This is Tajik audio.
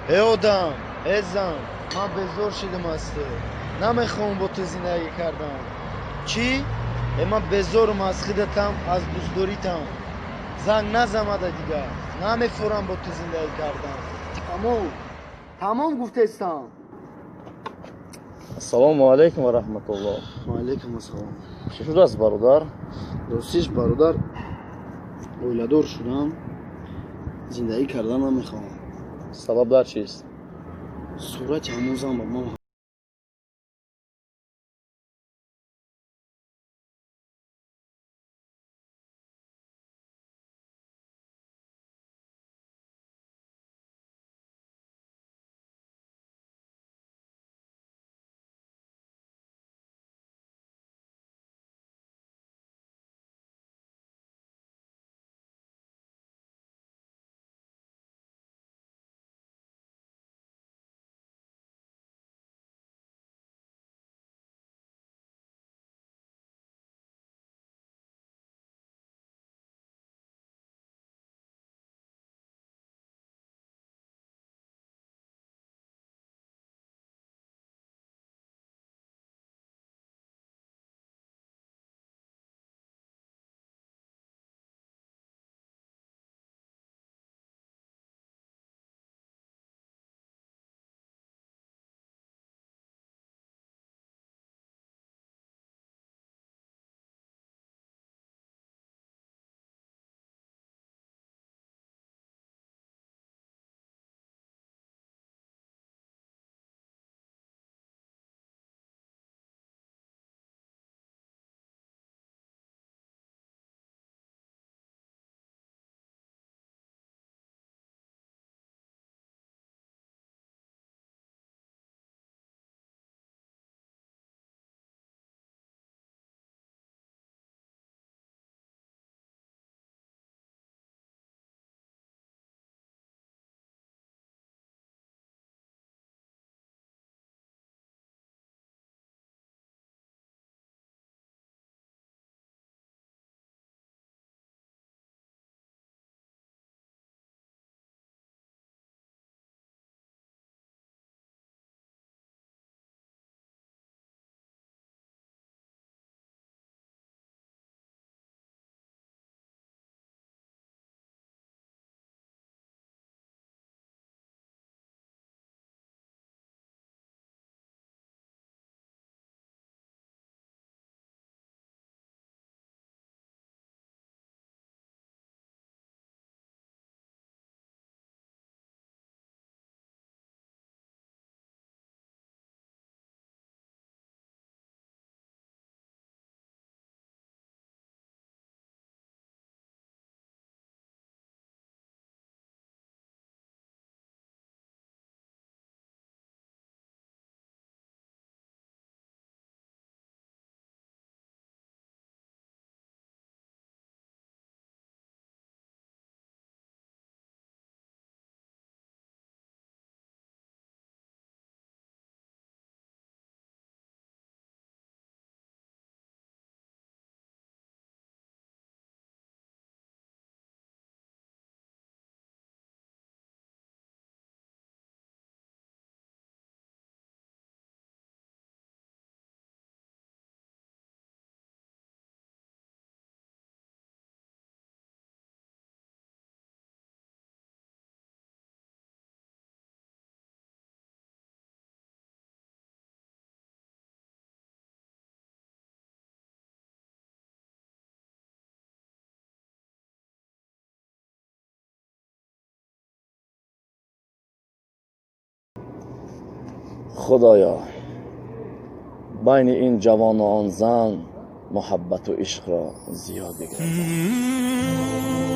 Эй одам, эй зан, ман безор шидам аз ту. Намехоҳам бо ту зиндагӣ кардан. Чӣ? Э, ман безорам аз худатам, аз дӯстдоритам. Занг назамада дигар. Намефорам бо ту зиндагӣ кардан. Тамом. Тамом гуфтестам. Ассалому алайкум ва раҳматуллоҳ. Ва алайкум ассалом. Чӣ шудааст, бародар? Ростиш, бародар, оиладор шудам, зиндагӣ кардан намехоҳам. Сабаб дар чист? Сурати ҳамон зан ба ман Худоё, байни ин ҷавону он зан муҳаббату ишқро зиёд бигардон.